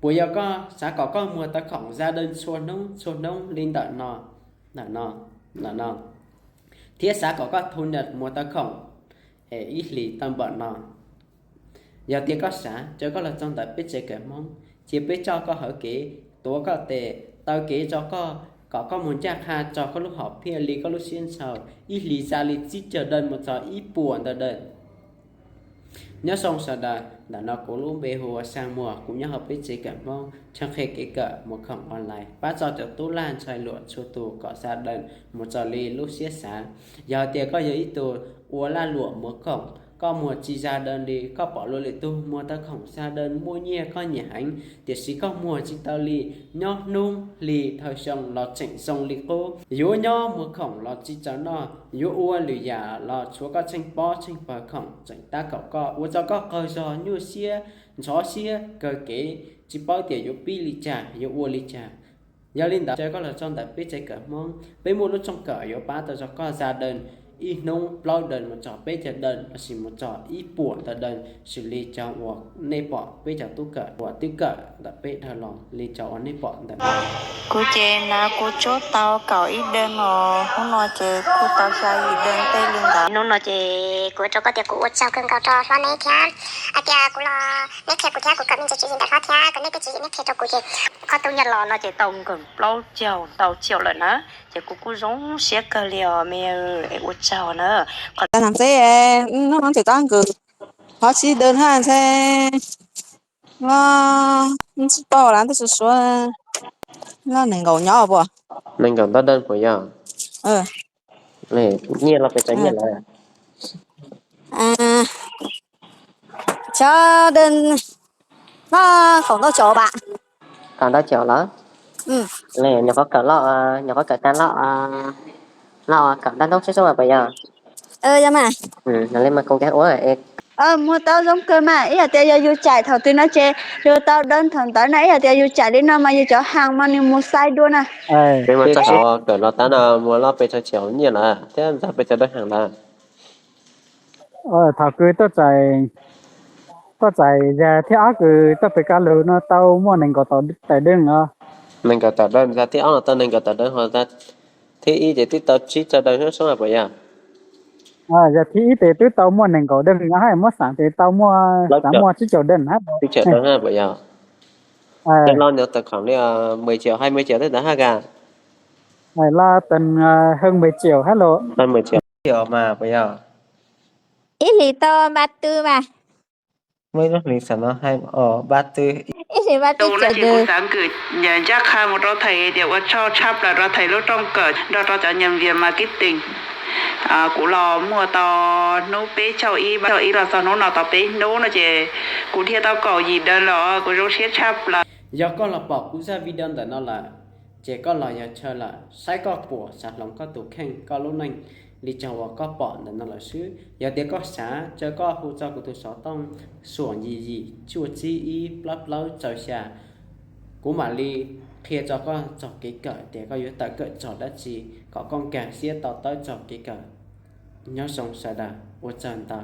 Puas yog koj xav kom koj muag tawv khoom za dawb txhua hnub txhua hnub li ntawm no, ntawm no, ntawm no, thiab xav kom koj thu nyam muag tawv khoom es ib hlis tawm npaum no? Yog tias koj xav, caw koj los txog ntawm peb tsev kawm Hmoob, cia peb coj koj hauv kev, tuav koj tes, taw kev rau koj, kom koj mus ncaj qha tso koj lub hom phiaj li koj lub siab ntshaw, ib hlis za li tsib caug dawm mus txog ib puas ntawm dawm. Nyob zoo sawv daws, ntawm no kuv lub npe hu ua Xeeb Muas, kuv nyob hauv peb tsev kawm Hmoob, tshaj qhia kev kawm muag khoom online, pab tso cov tub lag ntxhais luam txhua tus kom xa dawm mus raws li lub siab xav. Yog tias koj yog ib tug ua lag luam muag khoom, koj muag tsis za dawm li, koj pom luag lwm tug muag tawv khoom xa dawm muaj nyiaj koj nyiam heev, tiam sis koj muag tsis tau li, nyob hnub hli thawj xyoo los tseem zoo li qub. Yuav nyob muag khoom los tsis txaus noj, yuav ua lwm yam los tshuav koj tsheej pob tsheej pawg khoom tseem tab kaum koj, ua rau koj qaug zog nyuaj siab, ntxhov siab, kawg kev, tsis paub tias yuav pib li cas, yuav ua li cas. Yog li ntawd, caw koj los txog ntawm peb tsev kawm Hmoob, peb muaj lub rooj kawm yuav pab tau rau koj za dawm ib hnub plaub dawm mus txog peb caug dawm, lossis mus txog ib puas ntawm dawm, xws li cov uas nej pom peb cov tub kawm uas twb kawm ntawm peb dhau los li cov uas nej pom ntawm no. Kuv ces na kuv tsuab tau kaum ib dawm os, hnub no ces kuj tau xya yim dawm tej li ntawd. Hnub no ces kuv ua rau koj tias kuv ua tsaug kawg nkaus rau hlob neb thiab, hais tias kuv los neb qhia kuv thiab kuv kawm me ntsis tswv yim ntawm hlob thiab kom nej tej tswv yim nej qhia rau kuv ces qhov tus nyiaj los no ces tau nkaum plaub caug ntau caum lawm na, ces kuv kuj zoo siab kawg li os me, es ua tsaug na. Qhov ntawd xwb, hnub no ces tau nkaum qhov tsis dawm na ntshe, tsis paub lawm, tab sis suav no nees nkaum nyob puas, nees nkaum ntau dawm puas yog? Nyiaj los pes tsawg nyiaj lawm? Cov dawm no kaum ntau caum pam. Kaum ntau caum lawm? Nyuam qhuav kawm loj, nyuam qhuav kawm tag loj, loj kawm dab ntub xwb xwb mas puas yog? Yog mas. Li mas koom kag ua. Muag tau zoo kawg mas, ib yam tias yog yus caim thaum twg no ces yus tau dawm thaum ntawd na, ib yam tias yus caim li no mas yus cov hàng mas nws mus xais dua na. Kawm los tas no muag loj pes tsawg caum nyiaj lawm thiab ntag pes tsawg đơn hàng lawm? Thaum kws tuaj txais yag thiab ob kws tuaj pem kab lug no tau muaj nees nkaum tawm đơn os. Nees nkaum tawm đơn, yag thib ob no tau nees nkaum tawm đơn ho, thib ib ces twb tau tsib caug đơn xwb puas yog? Yag thib ib ces twb tau muaj nees nkaum đơn hab, muab xam ces tau muaj, xam muaj tsib caug đơn hab. Tsib caug đơn hab puas yog? Tej loj nyob tau khoom li mười triệu, hai mươi triệu tej ntawd hab ka? Loj tag hơn mười triệu hab los. Mười triệu mas puas yog? Ib hlis tau ba tw mas. Muaj ib lub hlis xam no hai ba tw. Ib hlis ba tw ces kuv xav kwm ncaj qha mus rau thầy tias ua tsaug tshaj plaws rau thầy lub rooj kawm nrog rau cov nhân viên marketing. Kuv los muag tau hnub peb caug ib, peb caug ib los txog hnub no tau peb hnub no ces kuv dhia tau kaum yim đơn los, kuv zoo siab tshaj plaws. Yog koj los pom kuv zaj video ntawm no lawm, ces koj los yog chaw lawm, saib koj puas xav hloov koj tus kheej koj lub neej li cov uas koj pom ntawm no lawm xwb. Yog tias koj xav, caw koj hu txog kuv tus xov tooj xoom yim yim cuaj tsib ib plaub plaub rau xya. Kuv mam li qhia rau koj txog kev kawm tias koj yuav tawm kawm txog dab tsi kom koj nkag siab to taub txog kev kawm. Nyob zoo sawv daws, ua tsaug ntau.